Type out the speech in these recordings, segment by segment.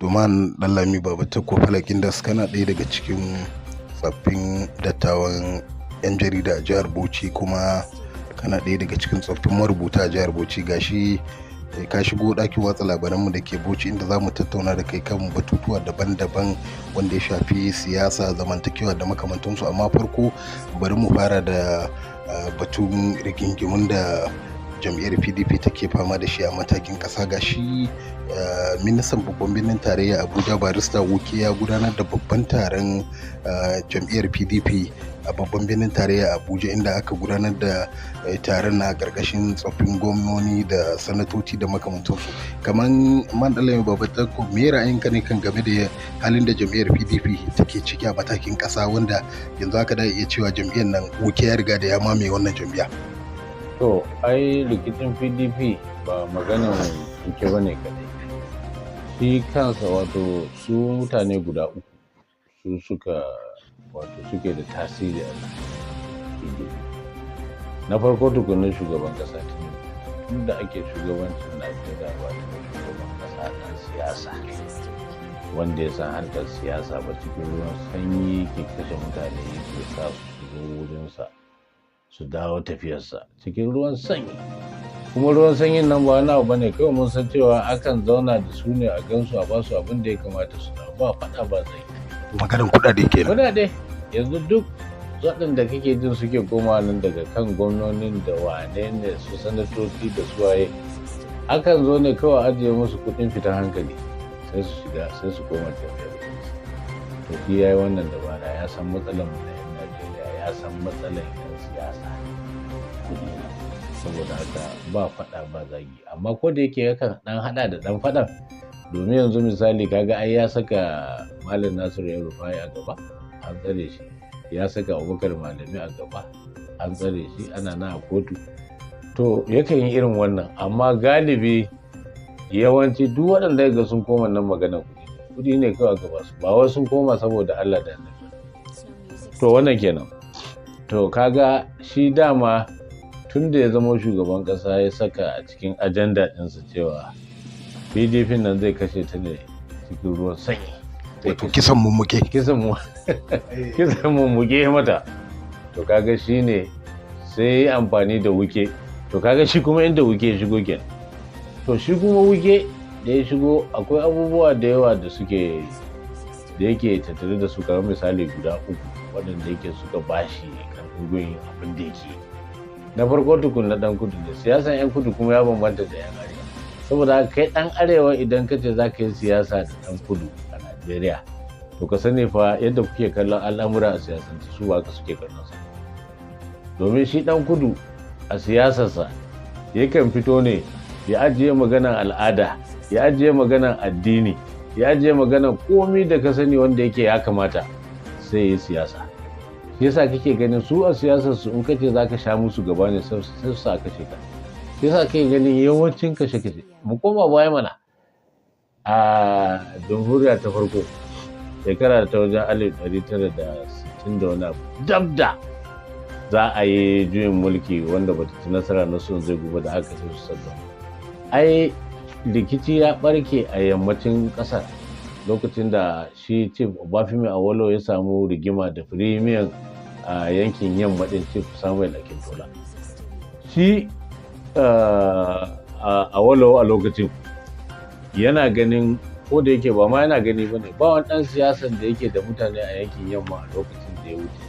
Domin Ɗanlami Baba Tanko Falakin das, kana ɗaya daga cikin tsaffin dattawan 'yan jarida a jihar Bauchi, kuma kana ɗaya daga cikin tsoffin marubuta a jihar Bauchi. Gashi ka shigo ɗakin watsa labaranmu da ke Bauchi, inda za mu tattauna da kai kan batutuwa daban-daban wanda ya shafi siyasa, zamantakewa da makamantansu. Amma farko bari mu fara da batun rigingimun da jam'iyyar PDP take fama da shi a matakin ƙasa. Ga shi ministan babban birnin tarayya Abuja, Barista Wuke, ya gudanar da babban taron jam'iyyar PDP a babban birnin tarayya Abuja, inda aka gudanar da taron na ƙarƙashin tsoffin gwamnoni da sanatoci da makamantansu. Kamar man Ɗanlami Baba Tanko, me ra'ayinka ne kan game da halin da jam'iyyar PDP take ciki a matakin ƙasa, wanda yanzu haka da iya cewa jam'iyyar nan Wuke ya riga da ya mamaye wannan jam'iyya? To, ai rikicin PDP ba maganan Wuke ba ne kadai. Shi kansa, wato su mutane guda uku su suka, wato suke da tasiri a PDP. Na farko tukunan, shugaban kasa Tinubu. Tun da ake shugabancin Najeriya, ba ta shugaban kasa ɗan siyasa wanda ya san harkar siyasa ba, cikin ruwan sanyi ke kashe mutane, yake sa su zo wurinsa, su dawo tafiyarsa cikin ruwan sanyi. Kuma ruwan sanyin nan ba wani abu bane, kawai mun san cewa akan zauna da su ne a gansu, a basu abin da ya kamata, su dawo, ba faɗa ba zai. Maganar kuɗaɗe kenan. Kuɗaɗe. Yanzu duk waɗanda kake jin suke koma nan, daga kan gwamnonin da wane ne, su sanatoci da su waye, akan zo ne kawai ajiye musu kuɗin fitan hankali, sai su shiga, sai su koma tafiyar. To, shi ya yi wannan dabara, ya san matsalar mu na 'yan Najeriya, ya san matsalar 'yan siyasa, kuɗi ne. Saboda haka ba faɗa ba zagi, amma ko da yake yakan ɗan haɗa da ɗan faɗan, domin yanzu misali kaga ai ya saka Malam Nasiru El Rufai a gaba, an tsare shi. Ya saka Abubakar Malami a gaba, an tsare shi, ana nan a kotu. To, yakan yi irin wannan, amma galibi yawanci duk waɗanda ga sun koma nan, maganar kuɗi, kuɗi ne kawai aka basu, ba wai sun koma saboda Allah da Annabi. To, wannan kenan. To, kaga shi dama tun da ya zama shugaban ƙasa, ya saka a cikin ajanda ɗinsa cewa PDP nan zai kashe ta ne cikin ruwan sanyi. Wato kisan mummuke. Kisan mummuke mata. To, kaga shi ne sai ya amfani da Wuke. To, kaga shi kuma inda Wuke ya shigo kenan. To, shi kuma Wuke da ya shigo, akwai abubuwa da yawa da suke da yake tattare da su, kamar misali guda uku waɗanda yake suka bashi karfin gwiwa abin da yake. Na farko tukun, na ɗan kudu ne. Siyasan 'yan kudu kuma ya bambanta da 'yan arewa. Saboda haka kai ɗan arewa, idan ka ce za ka yi siyasa da ɗan kudu a Najeriya, to ka sani fa, yadda kuke kallon al'amura a siyasance, su ba ka suke kallon sa. Domin shi ɗan kudu a siyasarsa yakan fito ne ya ajiye maganan al'ada, ya ajiye maganan addini, ya ajiye maganan komi da ka sani wanda yake ya kamata, sai ya yi siyasa. Shi yasa kake ganin su a siyasar su, in kace zaka sha musu gaba ne, sai su sa kashe ka. Shi yasa kake ganin yawancin kashe kashe. Mu koma baya mana, a jamhuriya ta farko, shekara ta wajen 1960 da wani abu, dab da za a yi juyin mulki wanda bata ci nasara na son zai gobe da aka sai su Sardauna, ai rikici ya barke a yammacin kasar, lokacin da shi Chief Obafemi Awolowo ya samu rigima da firimiyan a yankin yamma din, Chief Samuel Akintola. Shi Awolowo a lokacin yana ganin, ko da yake ba ma yana gani ba ne, ba wani ɗan siyasan da yake da mutane a yankin yamma a lokacin da ya wuce.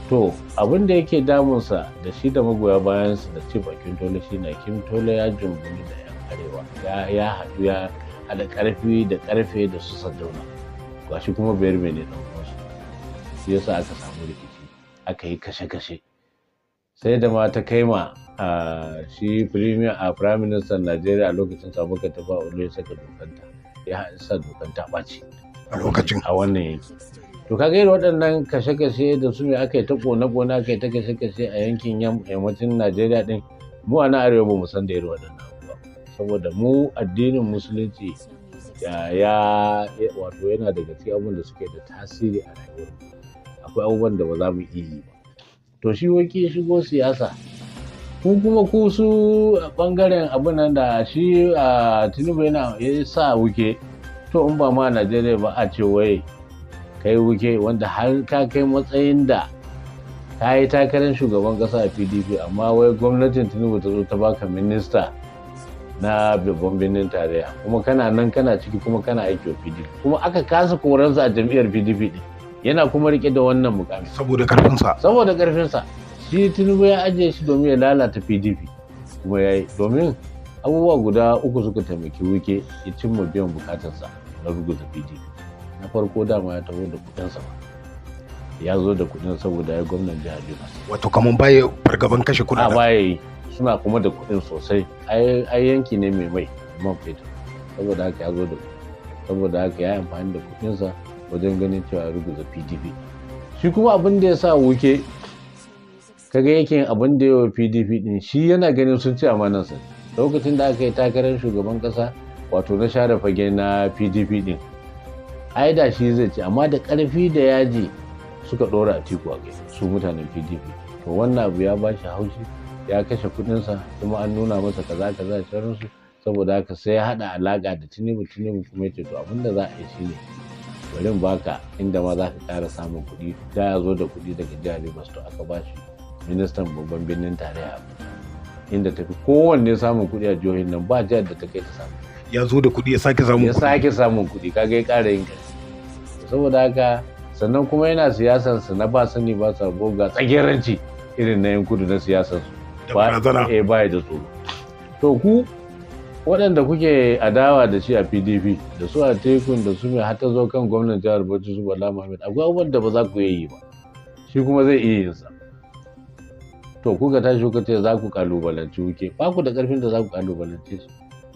To, abin da yake damunsa da shi da magoya bayansa da Chief Akintola shi ne Akintola ya jingunu da 'yan arewa, ya haɗu, ya haɗa ƙarfi da ƙarfe da su Sardauna, gashi kuma Bayarbe ne ɗan uwansu. Shi yasa aka samu rikici, aka yi kashe-kashe, sai da ma ta kai ma shi premier a prime minister Najeriya a lokacin, Abubakar Tafawa Balewa, ya saka dokanta, ya sa dokan ta ɓaci. A lokacin. A wannan yanki. To, kaga irin waɗannan kashe-kashe da su ne aka yi ta ƙone-ƙone, aka yi ta kashe-kashe a yankin yammacin Najeriya ɗin. Mu a nan arewa ba mu san da irin waɗannan abubuwa, saboda mu addinin Musulunci ya wato yana daga cikin abubuwan da suke da tasiri a rayuwar mu. Akwai abubuwan da ba za mu iya yi ba. To, shi Wuke shigo siyasa, ku kuma ku su bangaren abin nan da shi a Tinubu yana ya sa Wuke. To in ba ma Najeriya ba a ce wai kai Wike wanda har ka kai matsayin da ka yi takarar shugaban kasa a PDP, amma wai gwamnatin Tinubu ta zo ta baka minista na babban birnin tarayya, kuma kana nan kana ciki kuma kana aiki wa PDP, kuma aka kasa koransa a jam'iyyar PDP din, yana kuma rike da wannan mukami. Saboda karfinsa. Saboda karfinsa. Shi Tinubu ya ajiye shi domin ya lalata PDP, kuma ya yi, domin abubuwa guda uku suka taimaki Wike ya cimma biyan bukatarsa na ruguza PDP. Na farko, dama ya taho da kudinsa ba, ya zo da kudin saboda ya gwamnan jihar Rivers. Wato kaman baya fargaban kashe a kuɗaɗen. Baya yi, suna kuma da kudin sosai. Ai yanki ne mai man fetur. Saboda haka ya zo da kudi, saboda haka ya yi amfani da kudinsa wajen ganin cewa ya ruguza PDP. Shi kuma abin da ya sa Wike kaga yake yin abin da yawa PDP din, shi yana ganin sun ci amanarsa lokacin da aka yi takarar shugaban kasa, wato na share fage na PDP din. Ai da shi zai ci, amma da karfi da yaji suka dora Atiku a kai, su mutanen PDP. To wannan abu ya bashi haushi, ya kashe kudinsa, kuma an nuna masa kaza kaza da sauransu. Saboda haka sai ya haɗa alaƙa da Tinubu. Tinubu kuma ya ce, to abin da za a yi shine bari in baka inda ma za ka ƙara samun kuɗi. Da ya zo da kuɗi daga jihar Rivers, to aka bashi ministan babban birnin tarayya Abuja, inda tafi kowanne samun kuɗi a jihohin nan, ba jihar da ta kai ta samu. Ya zo da kuɗi, ya sake samun Ya kuɗi. sake samun kuɗi, kaga ya ƙara yin ƙarfi. Saboda haka sannan kuma yana siyasarsa na ba sani ba sabo, ga tsageranci irin na yan kudu na siyasarsu. Da barazana. Eh, baya da tsoro. To ku waɗanda kuke adawa da shi a PDP, da su a tekun da su mai har ta zo kan gwamnan jihar Bauchi, su Bala Muhammad, akwai abubuwan da ba za ku iya yi ba, shi kuma zai iya yin sa. To kuka tashi kuka ce za ku kalubalanci Wike, ba ku da ƙarfin da za ku kalubalance shi.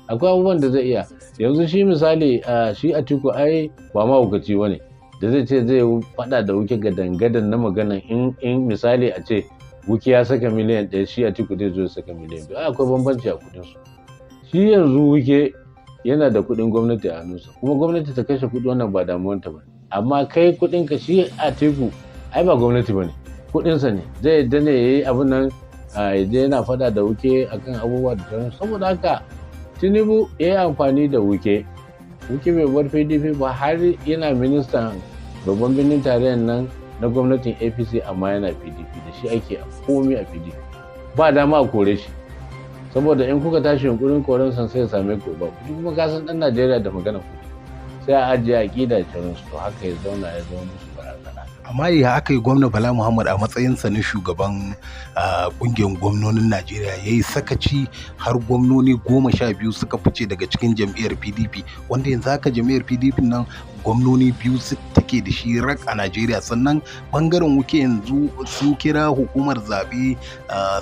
Akwai abubuwan da zai iya yanzu. Shi misali, shi Atiku ai ba mahaukaci ba ne da zai ce zai faɗa da Wike gadan-gadan na maganan in misali a ce Wike ya saka miliyan 1, shi Atiku zai zo ya saka miliyan 2. Ai akwai bambanci a kuɗin su. Shi yanzu Wike yana da kuɗin gwamnati a hannunsa, kuma gwamnati ta kashe kuɗi, wannan ba damuwanta ba. Amma kai kuɗin ka, shi Atiku ai ba gwamnati ba ne, kuɗinsa ne, zai yadda ne ya yi abin nan, ya je yana faɗa da Wike akan abubuwa da sauransu. Saboda haka Tinubu ya yi amfani da Wike. Wike bai bar PDP ba, har yana ministan babban birnin tarayyar nan na gwamnatin APC, amma yana PDP, da shi ake a komai a PDP. Ba dama a kore shi, saboda in kuka tashi yunkurin koren san sai ya same ku ba kuɗi, kuma ka san ɗan Najeriya da magana kuɗi, sai a ajiye aƙida da sauransu. To haka ya zauna ya zama musu barazana. Amma ya aka yi gwamna Bala Muhammad a matsayinsa na shugaban kungiyar gwamnonin Najeriya ya yi sakaci har gwamnoni 12 suka fice daga cikin jam'iyyar PDP, wanda yanzu haka jam'iyyar PDP nan gwamnoni biyu su take da shi rak a Najeriya? Sannan bangaren Wike yanzu sun kira hukumar zaɓe,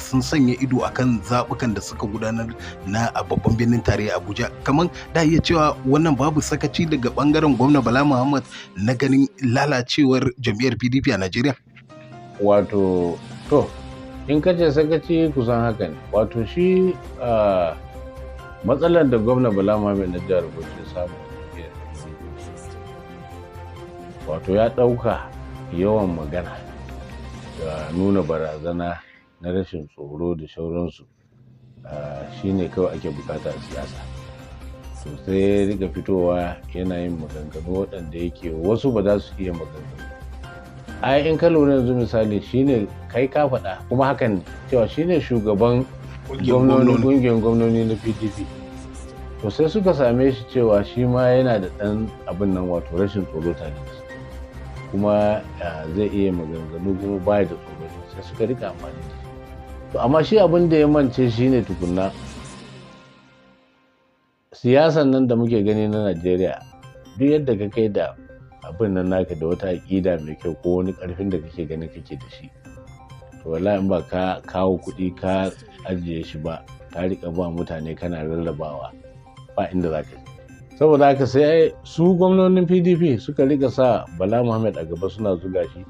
sun sanya ido akan zaɓukan da suka gudanar na a babban birnin tarayya Abuja. Kamar da iya cewa wannan babu sakaci daga bangaren gwamna Bala Muhammad na ganin lalacewar jam'iyyar PDP a Najeriya? Wato to in ka ce sakaci, kusan haka ne. Wato shi matsalar da gwamna Bala Muhammad na jihar Bauchi ya samu a tafiyar PDP, wato ya ɗauka yawan magana da nuna barazana na rashin tsoro da sauransu shine kawai ake bukata a siyasa. To sai ya rika fitowa yana yin maganganu waɗanda yake wasu ba za su iya maganganu. Ai in ka lura yanzu misali, shine kai ka faɗa kuma hakan ne, cewa shine shugaban Ƙungiyar gwamnoni, gwamnoni. ƙungiyar gwamnoni na PDP. To sai suka same shi cewa shi ma yana da ɗan abin nan, wato rashin tsoro tare da shi, kuma zai iya maganganu kuma baya da tsoro, sai suka rika amfani da shi. To amma shi abin da ya mance shine tukunna siyasan nan da muke gani na Najeriya, duk yadda ka kai da abin nan naka da wata aƙida mai kyau ko wani ƙarfin da kake ganin kake da shi, to wallahi in ba ka kawo kuɗi ka ajiye shi ba, ka riƙa ba mutane kana rarrabawa, ba inda za ka je. Saboda haka sai su gwamnonin PDP suka rika sa Bala Muhammad a gaba, suna zuga shi,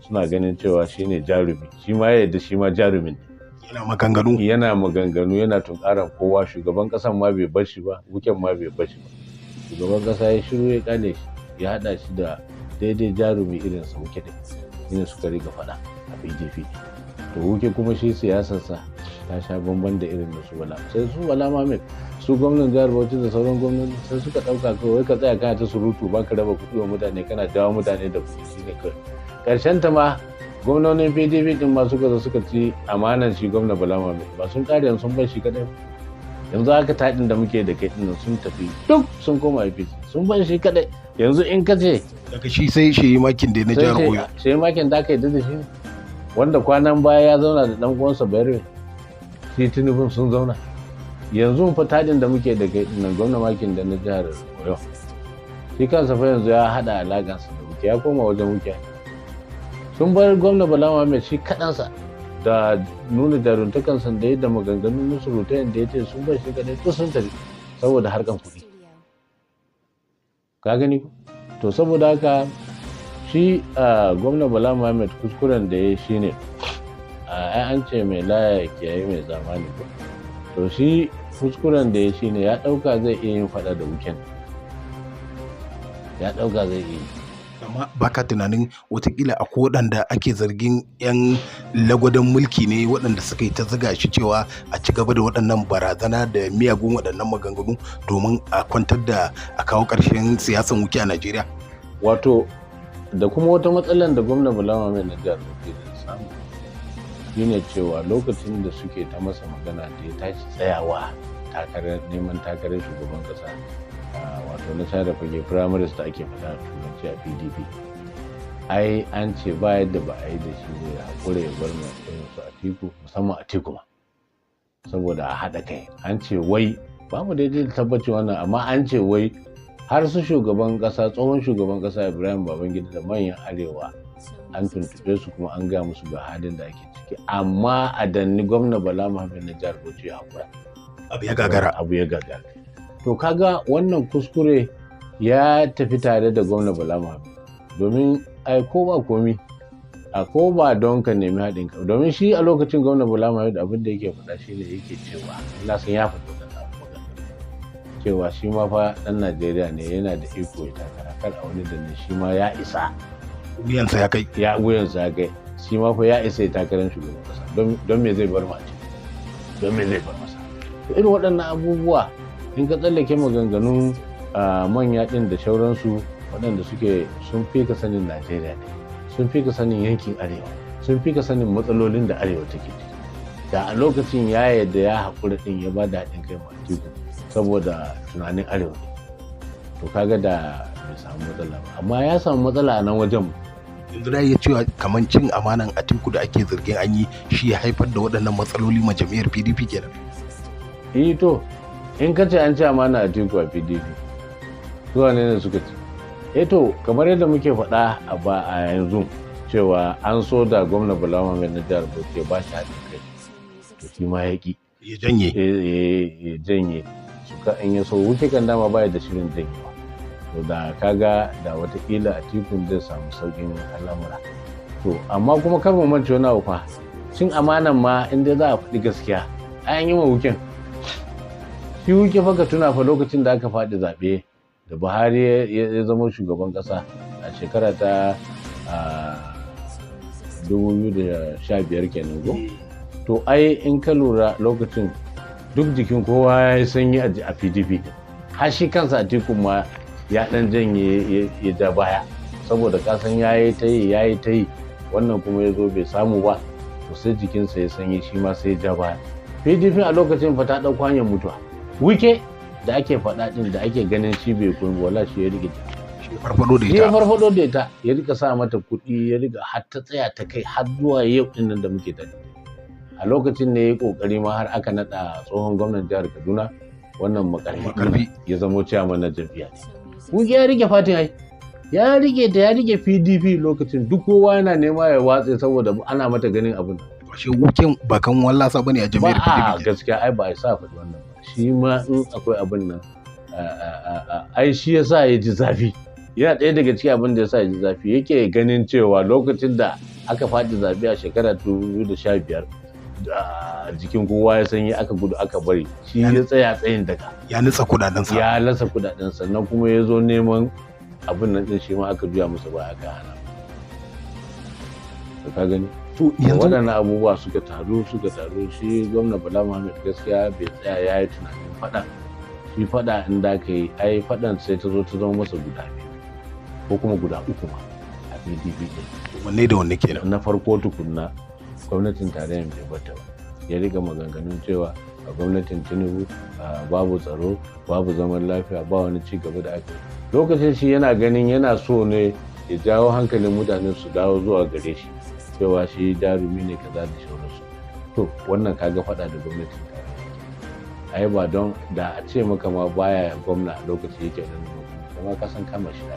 suna ganin cewa shine jarumi. Shi ma ya yarda shi ma jarumin ne. Yana maganganu. Yana maganganu, yana tunkaran kowa. Shugaban kasan ma bai bar shi ba, Wiken ma bai bar shi ba. Shugaban kasa ya shiru ya kyale shi, ya hada shi da daidai jarumi irin sa Wike din, shine suka riga faɗa a PDP. To Wike kuma shi siyasarsa Ta sha bamban da irin da su Bala. Sai su Bala Muhammad, su gwamnan jihar Bauchi da sauran gwamnati, sai suka ɗauka kawai ka tsaya kana ta surutu, ba ka raba kuɗi wa mutane, kana jawo mutane da kuɗi, shine kawai. Ƙarshen ta ma gwamnonin PDP din ma suka zo suka ci amanan shi gwamna Bala Muhammad. Ba sun kare, sun bar shi kadai. Yanzu haka taɗin da muke da kai din, sun tafi duk sun koma APC, sun bar shi kadai. Yanzu in ka ce Daga shi sai shi makin da na jihar Oyo. Sai makin da aka yi da shi ne wanda kwanan baya ya zauna da dan uwansa Bayarwe, shi Tinubun, sun zauna. Yanzu fa taɗin da muke da kai din, gwamna makin da na jihar Oyo, shi kansa fa yanzu ya haɗa alaƙansa da Wike, ya koma wajen Wike. Sun bar gwamna Bala Muhammad shi kaɗansa da nuna jaruntakansa da yadda maganganun musu rutayen da ya ce, sun bar shi kaɗai, duk sun tafi saboda harkan kuɗi. Ka gani ko? To, saboda haka shi gwamna Bala Muhammad, kuskuren da ya shi ne, ai an ce mai laya kiyaye mai zamani ko? To, shi kuskuren da ya shi ne ya ɗauka zai iya yin faɗa da Wiken, ya ɗauka zai iya yi. Amma baka tunanin watakila akwai waɗanda ake zargin 'yan lagwadon mulki ne, waɗanda suka yi ta ziga shi cewa a ci gaba da waɗannan barazana da miyagun waɗannan maganganu domin a kwantar da a kawo ƙarshen siyasan Wike a Najeriya? Wato da kuma wata matsalar da gwamna Bala Muhammad na jihar Bauchi da samu shine cewa lokacin da suke ta masa magana da ya tashi tsayawa takarar neman takarar shugaban kasa, wato na share fage, primaries da ake faɗa a turanci, a PDP, ai an ce ba yadda ba a yi da shi ne ya haƙura ya bar mai irin su Atiku, musamman Atiku ma, saboda a haɗa kai. An ce wai, ba mu daidai da tabbacin wannan, amma an ce wai har su shugaban ƙasa, tsohon shugaban ƙasa Ibrahim Babangida da manyan Arewa, an tuntuɓe su kuma an gaya musu ga halin da ake ciki, amma a danni gwamna Bala Muhammad na jihar Bauchi ya haƙura. Abu ya gagara. Abu ya gagara. To, kaga wannan kuskure ya tafi tare da gwamna Bala Muhammad, domin ai ko ba komi a ko ba don ka nemi haɗin ka, domin shi a lokacin gwamna Bala Muhammad abin da yake faɗa shi ne yake cewa, Allah san ya faɗi wannan abu, cewa shi ma fa ɗan Najeriya ne, yana da iko ya takara, kar a wani danne, shi ma ya isa. Wuyansa ya kai. Ya wuyansa ya kai, shi ma fa ya isa ya takarar shugaban kasa. Don me zai bar mace, don me zai bar masa? To, irin waɗannan abubuwa, in ka tsallake maganganun manya ɗin da shauransu waɗanda suke sun fi ka sanin Najeriya ne, sun fi ka sanin yankin Arewa, sun fi ka sanin matsalolin da Arewa take ciki, da a lokacin ya yadda ya haƙura ɗin, ya ba da haɗin kai ma Atiku saboda tunanin Arewa ne, to kaga da bai samu matsala ba. Amma ya samu matsala a nan wajen. Yanzu da iya cewa kamar cin amanan Atiku da ake zargin an yi shi ya haifar da waɗannan matsaloli ma jam'iyyar PDP kenan? Eh, to, in ka ce an ci amana Atiku a PDP, zuwa ne ne suka ci? Eh, to, kamar yadda muke faɗa a ba a yanzu cewa an so da gwamna Bala Muhammad na jihar Bauchi ya ba shi haɗin kai, to shi ma ya ƙi. Ya janye. Ya janye. Suka in ya so wuce kan dama baya da shirin janyewa. To, da kaga da watakila Atikun zai samu sauƙin al'amura. To, amma kuma kar mu mance wani abu fa, cin amanan ma, in dai za a faɗi gaskiya, an yi ma Wiken. Shi Wike fa, ka tuna fa, lokacin da aka faɗi zaɓe da Buhari ya zama shugaban ƙasa a shekara ta 2015 kenan ko? To, ai in ka lura lokacin duk jikin kowa ya yi sanyi a PDP din, har shi kansa Atiku ma ya dan janye, ya ja baya, saboda kasan ya yi ta yi, ya yi ta yi, wannan kuma ya zo bai samu ba. To, sai jikinsa ya sanyi, shi ma sai ya ja baya. PDP a lokacin fa ta ɗauko hanyar mutuwa. Wike da ake faɗa ɗin, da ake ganin shi bai koyi, wala shi ya rike. Shi farfado da Shi ya ita. Farfado da ita, ya rika sa mata kuɗi, ya rika har ta tsaya ta kai har zuwa yau ɗin nan da muke tafi. A lokacin ne ya yi ƙoƙari ma har aka naɗa tsohon gwamnan jihar Kaduna, wannan Makarfi. Makarfi. Ya zamo ciyaman na jam'iyya ne. Wike ya rike fatin, ai ya rike ta, ya rike PDP lokacin duk kowa yana nema ya watse saboda ana mata ganin abin. Ashe Wiken ba kan wallasa bane a Ba jam'iyyar a PDP. Gaskiya ai ba a sa faɗi wannan ba. Shi ma in akwai abin nan, ai shi ya sa ya ji zafi. Yana ɗaya daga cikin abin da ya sa ya ji zafi, yake ganin cewa lokacin da aka faɗi zaɓe a shekara 2015 da jikin kowa ya sanyi, aka gudu aka bari, shi ya tsaya tsayin daka. Ya nutsa kudadensa. Ya lasa kudaden, sannan kuma ya zo neman abin nan din, shi ma aka juya masa ba, aka hana. To, ka gani. To yanzu Waɗannan abubuwa suka taru suka taru, shi gwamna Bala Muhammad gaskiya bai tsaya ya yi tunanin faɗa. Shi faɗa in da ka yi, ai faɗan sai ta zo ta zama masa guda biyu ko kuma guda uku ma a PDP ɗin. Wanne da wanne kenan? Na farko tukunna, gwamnatin tarayyar bai bata ba, ya riga maganganun cewa a gwamnatin Tinubu babu tsaro, babu zaman lafiya, ba wani ci gaba da aka yi. Lokacin shi yana ganin yana so ne ya jawo hankalin mutane su dawo zuwa gare shi, cewa shi jarumi ne, kaza da sauransu. To wannan kaga faɗa da gwamnatin tarayya. Ai ba don da a ce maka ma baya gwamna a lokaci yake wannan gwamnati kuma ka san kama shi da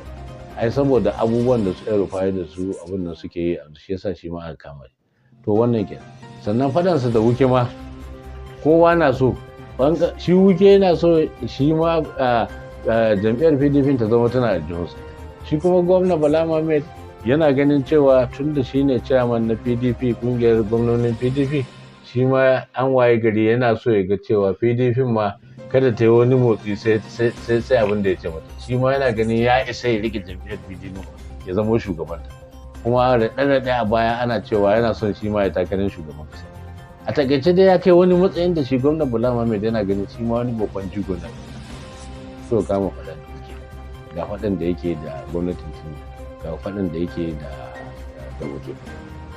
ai, saboda abubuwan da su yan Rufai da su abin da suke yi, shi yasa shi ma aka kama shi. To wannan kenan. Sannan fadansa da Wike ma, kowa na so shi Wike yana so shi ma jam'iyyar PDP ta zama tana da jihunsa. Shi kuma gwamna Bala Muhammad yana ganin cewa tun da shi ne chairman na PDP, kungiyar gwamnonin PDP, shi ma an waye gari yana so ya ga cewa PDP ma kada ta yi wani motsi sai abin da ya ce mata. Shi ma yana ganin ya isa ya rike jam'iyyar PDP ya zama shugabanta. Kuma raɗe-raɗe a baya ana cewa yana son shi ma ya takarar shugaban kasa. A takaice dai ya kai wani matsayin da shi gwamna Bala Muhammad yana ganin shi ma wani babban jigo na so kama faɗan da yake, ga faɗan da yake da gwamnatin Tinubu, ga faɗan da yake da waje.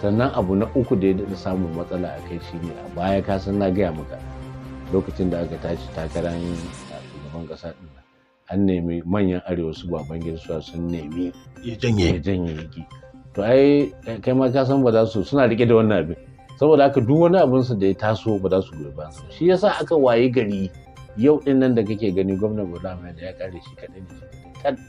Sannan abu na uku da ya daɗa samun matsala a kai shine a baya, ka san na gaya maka, lokacin da aka tashi takarar shugaban ƙasa ɗin, an nemi manyan Arewa, su Babangida sun nemi ya janye. Ya janye yaki. To ai kai ma ka san ba za su, suna rike da wannan abin. Saboda haka duk wani abin su da ya taso ba za su goyi bayan sa. Shi yasa aka waye gari yau din nan da kake gani gwamnan Bola Ahmed ya kare shi kadai ne, shi kadai,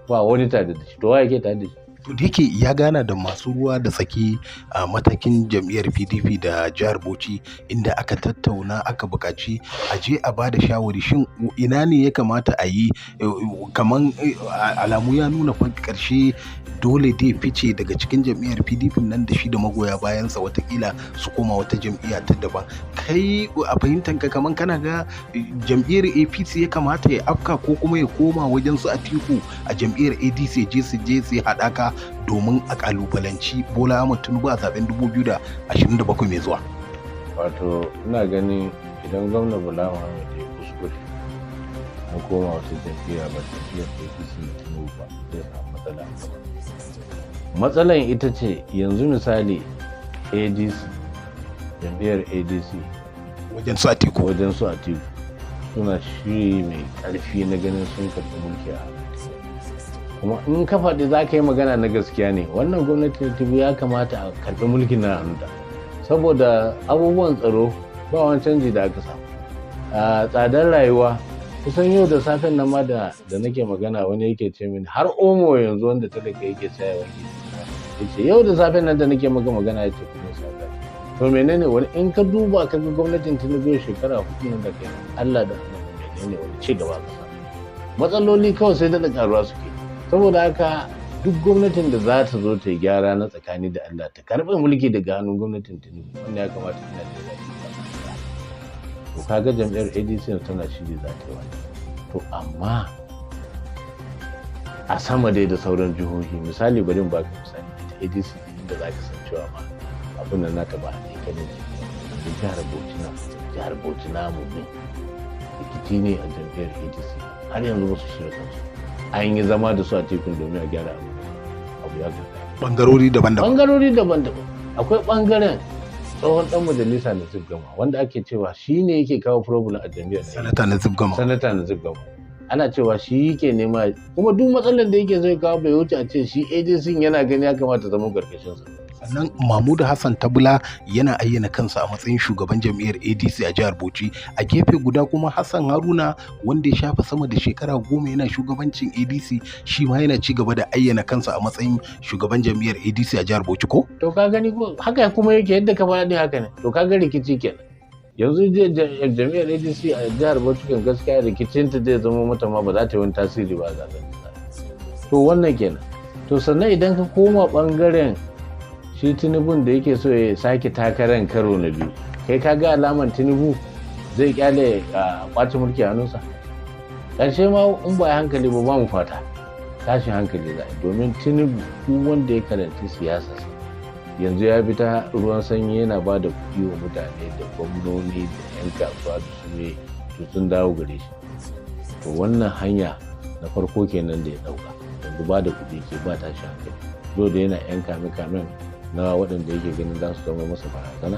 ba wani tare da shi. To waye ke tare da shi? To da yake ya gana da masu ruwa da tsaki a matakin jam'iyyar PDP da jihar Bauchi, inda aka tattauna, aka buƙaci a je a ba da shawari, shin ina ne ya kamata a yi? Kaman alamu ya nuna fa ƙarshe dole dai fice daga cikin jam'iyyar PDP nan da shi da magoya bayansa, watakila su koma wata jam'iyya ta daban. Kai a fahimtar ka, kaman kana ga jam'iyyar APC ya kamata ya afka, ko kuma ya koma wajen su Atiku a jam'iyyar ADC, je su haɗaka domin a kalubalanci Bola Ahmed Tinubu a zaben 2027 mai zuwa? Wato ina ganin idan gwamna Bala Muhammad ya kuskure na koma wata jam'iyya ba jam'iyyar APC na Tinubu ba, zai samu matsala a gaba. Matsalan ita ce yanzu misali ADC, jam'iyyar ADC wajen su Atiku. Wajen su Atiku, suna shiri mai karfi na ganin sun karɓi mulki a kuma in ka faɗi za ka yi magana na gaskiya ne, wannan gwamnatin Tinubu ya kamata a karɓi mulkin na hannunta, saboda abubuwan tsaro ba wani canji da aka samu, a tsadar rayuwa. Kusan yau da safen nan ma da nake magana, wani yake ce mini har Omo yanzu wanda talaka yake saya wanke, yace yau da safen nan da nake maka magana, yace kudin sa. To menene wani in ka duba ka ga gwamnatin Tinubu shekara 4 nan da kai, Allah da Annabi, menene wani ci gaba ka samu? Matsaloli kawai sai daɗa karuwa suke. Saboda haka duk gwamnatin da za ta zo ta yi gyara na tsakani da Allah, ta karɓi mulki daga hannun gwamnatin Tinubu, wanda ya kamata ina da to kaga jam'iyyar ADC tana shiri za ta yi wani. To amma a sama dai da sauran jihohi, misali bari in baka misali, ita ADC inda za ka san cewa ma abin nan nata ba a ne ne, yanzu jihar Bauchi na, jihar Bauchi namu ne, rikici ne a jam'iyyar ADC, har yanzu ba su shirya kansu. An yi zama da su a tekun domin a gyara abu, abu ya gagara. Bangarori daban-daban. Bangarori daban-daban. Akwai bangaren tsohon dan majalisa Nazif Gama, wanda ake cewa shi ne yake kawo problem a jam'iyyar. Sanata Nazif Gama. Sanata Nazif Gama, ana cewa shi yake nema, kuma duk matsalar da yake zai kawo bai wuce a ce shi ADC yana gani ya kamata zama karkashin sa. Sannan Mahmudu Hassan Tabula yana ayyana kansa a matsayin shugaban jam'iyyar ADC a jihar Bauchi. A gefe guda kuma Hassan Haruna, wanda ya shafa sama da shekara 10 yana shugabancin ADC, shi ma yana ci gaba da ayyana kansa a matsayin shugaban jam'iyyar ADC a jihar Bauchi, ko? To ka gani ko, haka kuma yake, yadda ka faɗi haka ne. To ka ga rikici kenan yanzu. Jam'iyyar ADC a jihar Bauchi kan gaskiya rikicinta zai zama mata ma ba za ta yi wani tasiri ba a zaben. To wannan kenan. To sannan idan ka koma bangaren shi Tinubun da yake so ya sake takarar karo na biyu, kai ka ga alaman Tinubu zai kyale a kwace mulki hannunsa? Ƙarshe ma in ba hankali ba, ba mu fata, tashin hankali za a, domin Tinubu duk wanda ya karanci siyasarsa Yanzu ya bi ta ruwan sanyi yana ba da kuɗi wa mutane da gwamnoni da 'yan kasuwa da su ne, to sun dawo gare shi. To wannan hanya na farko kenan da ya ɗauka, yanzu ba da kuɗi ke ba tashi hankali. Zo da yana 'yan kame-kamen na waɗanda yake ganin za su zama masa barazana,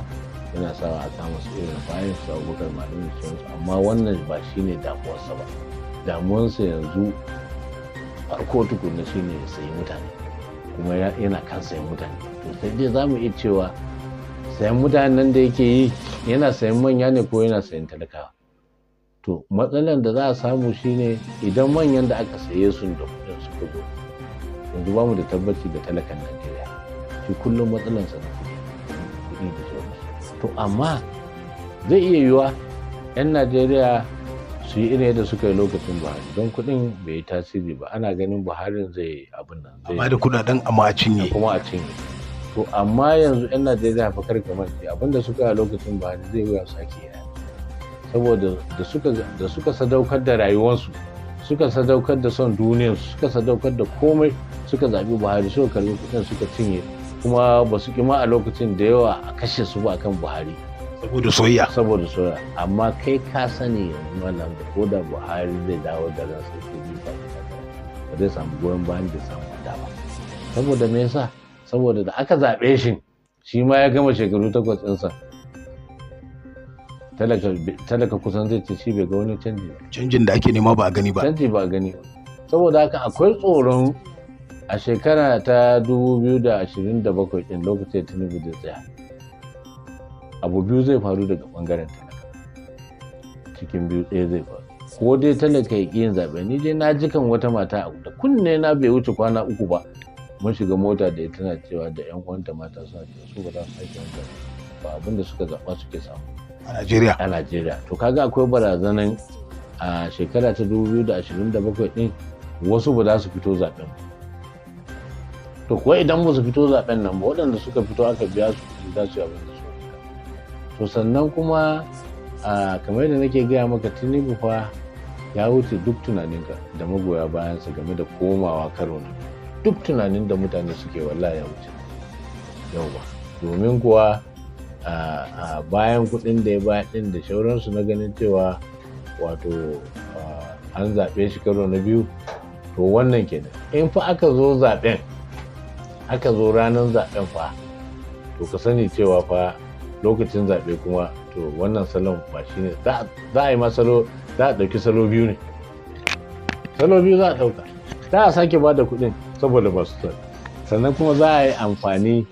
yana sawa a kama su irin bayan su Abubakar Malami da sauransu. Amma wannan ba shine damuwarsa ba. Damuwarsa yanzu farko tukunna shine ya sayi mutane, kuma yana kan sayan mutane. To sai dai za mu iya cewa sayan mutanen nan da yake yi, yana sayan manya ne ko yana sayan talakawa? To matsalan da za a samu shine idan manyan da aka saye su da kuɗin suka zo, yanzu ba mu da tabbaci da talakan Najeriya. Shi kullum matsalansa na kuɗi, kuɗi da sauransu. To amma zai iya yiwuwa 'yan Najeriya su yi irin yadda suka yi lokacin Buhari, don kuɗin bai yi tasiri ba. Ana ganin Buharin zai abin nan, zai Amma da kudaden amma a cinye. Kuma a cinye. To amma yanzu 'yan Najeriya fa, kar ka mance, abin da suka yi a lokacin Buhari zai wuya su sake yi, saboda da suka sadaukar da rayuwarsu, suka sadaukar da son duniyarsu, suka sadaukar da komai, suka zaɓi Buhari, suka karɓi kuɗin suka cinye, kuma ba su ma a lokacin da yawa a kashe su ba akan Buhari. Saboda soyayya. Saboda soyayya. Amma kai ka sani yanzu, malam, da ko da Buhari zai dawo da ransa sai zai sake takara, ba zai samu goyon bayan da samu da ba. Saboda me yasa? Saboda da aka zaɓe shi, shi ma ya gama shekaru 8 ɗinsa, talaka kusan zai ce shi bai ga wani canji ba. Canjin da ake nema ba a gani ba. Canji ba a gani ba. Saboda haka akwai tsoron a shekara ta 2027 ɗin, lokacin da Tinubu zai tsaya, abu biyu zai faru daga ɓangaren talaka. Cikin biyu ɗaya zai faru: ko dai talaka ya ƙi yin zaɓe. Ni dai na ji kan wata mata da kunne na, bai wuce kwana 3 ba, mun shiga mota da ita, tana cewa da 'yan uwanta mata suna cewa su ba za su sake wani zaɓe ba, abin da suka zaɓa suke samu. A Najeriya. A Najeriya. To kaga akwai barazanan a shekara ta 2027 din wasu ba za su fito zaben ba. To kuwa idan ba su fito zaben nan ba, waɗanda suka fito aka biya su kuɗi za su yi abin da su. To sannan kuma a kamar yadda nake gaya maka, Tinubu fa ya wuce duk tunaninka da magoya bayansa game da komawa karo na biyu. Duk tunanin da mutane suke, wallahi ya wuce. Yauwa, domin kuwa a bayan kuɗin da ya bayar ɗin da shauransu na ganin cewa wato an zaɓe shi karo na biyu, to wannan kenan. In fa aka zo zaɓen, aka zo ranar zaɓen fa, to ka sani cewa fa lokacin zaɓe kuma, to wannan salon ba shi ne za a yi ma salo, za a ɗauki salo biyu ne. Salo biyu za a ɗauka. Za a sake ba da kuɗin saboda ba su zaɓe, sannan kuma za a yi amfani,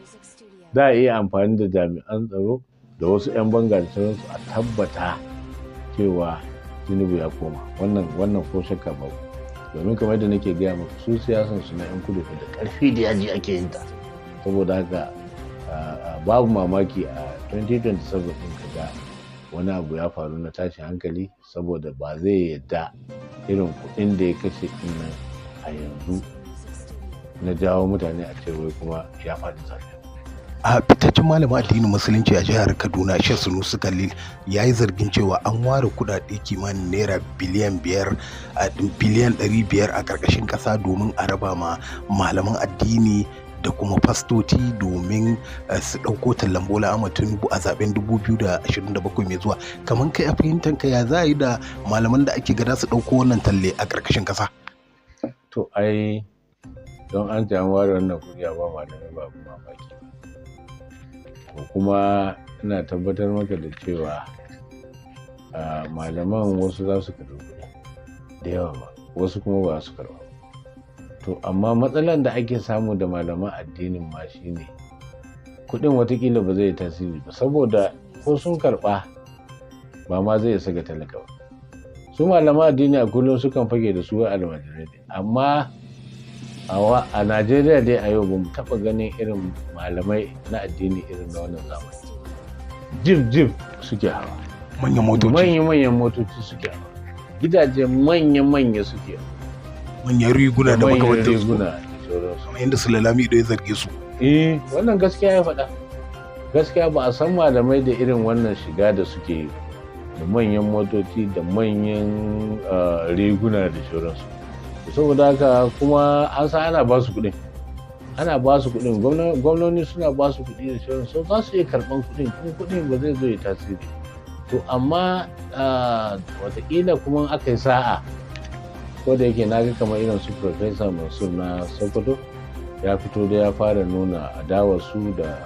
za a iya amfani da jami'an tsaro da wasu 'yan banga da sauransu a tabbata cewa Tinubu ya koma. Wannan ko shakka babu, domin kamar yadda nake gaya maka, su siyasan su na 'yan kudu da ƙarfi da yaji ake yin ta. Saboda haka babu mamaki a 2027 ɗin kaga wani abu ya faru na tashin hankali, saboda ba zai yadda irin kuɗin da ya kashe ɗin nan a yanzu na jawo mutane a ce wai kuma ya faɗi zaɓe. A fitaccen malamin addinin Musulunci a jihar Kaduna, Sheikh Sunusi Khalil, ya yi zargin cewa an ware kudade kimanin naira biliyan 5 a biliyan 500 a ƙarƙashin ƙasa domin a raba ma malaman addini da kuma fastoci domin su ɗauko tallan Bola Ahmad Tinubu a zaben 2027 mai zuwa. Kamar kai a fahimtar ka, ya za a yi da malaman da ake gada su ɗauko wannan talle a ƙarƙashin ƙasa? To ai don an ce an ware wannan kuɗi a ba malamai, ba abin mamaki ba. To kuma ina tabbatar maka da cewa malaman wasu za su karɓi kuɗi da yawa ma, wasu kuma ba su karɓa ba. To amma matsalan da ake samu da malaman addinin ma shine kuɗin watakila ba zai yi tasiri ba, saboda ko sun karɓa ba ma zai isa ga talaka ba. Su malaman addini a kullum sukan fage da su almajirai ne, amma a Najeriya dai a yau ba mu taɓa ganin irin malamai na addini irin na wannan zamani. Jeep jeep suke hawa. Manyan motoci. Manya-manyan motoci suke hawa, gidaje manya-manya suke hawa. Manyan riguna da manyan makamantansu. Riguna da sauransu. Kamar yadda Sulalami ya zarge su. Eh, wannan gaskiya ya faɗa. Gaskiya ba a san malamai da irin wannan shiga da suke yi, da manyan motoci da manyan riguna da sauransu. Saboda haka kuma an san ana ba su kuɗin. Ana ba su kuɗin, gwamnoni suna ba su kuɗi da sauran, so za su iya karɓan kuɗin, kuma kuɗin ba zai zo ya tasiri. To amma watakila kuma aka yi sa'a, ko da yake na ga kamar irin su Professor Mansur na Sokoto ya fito da ya fara nuna adawarsu da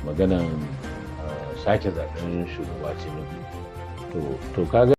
maganan sake zaben shugaba Tinubu. To kaga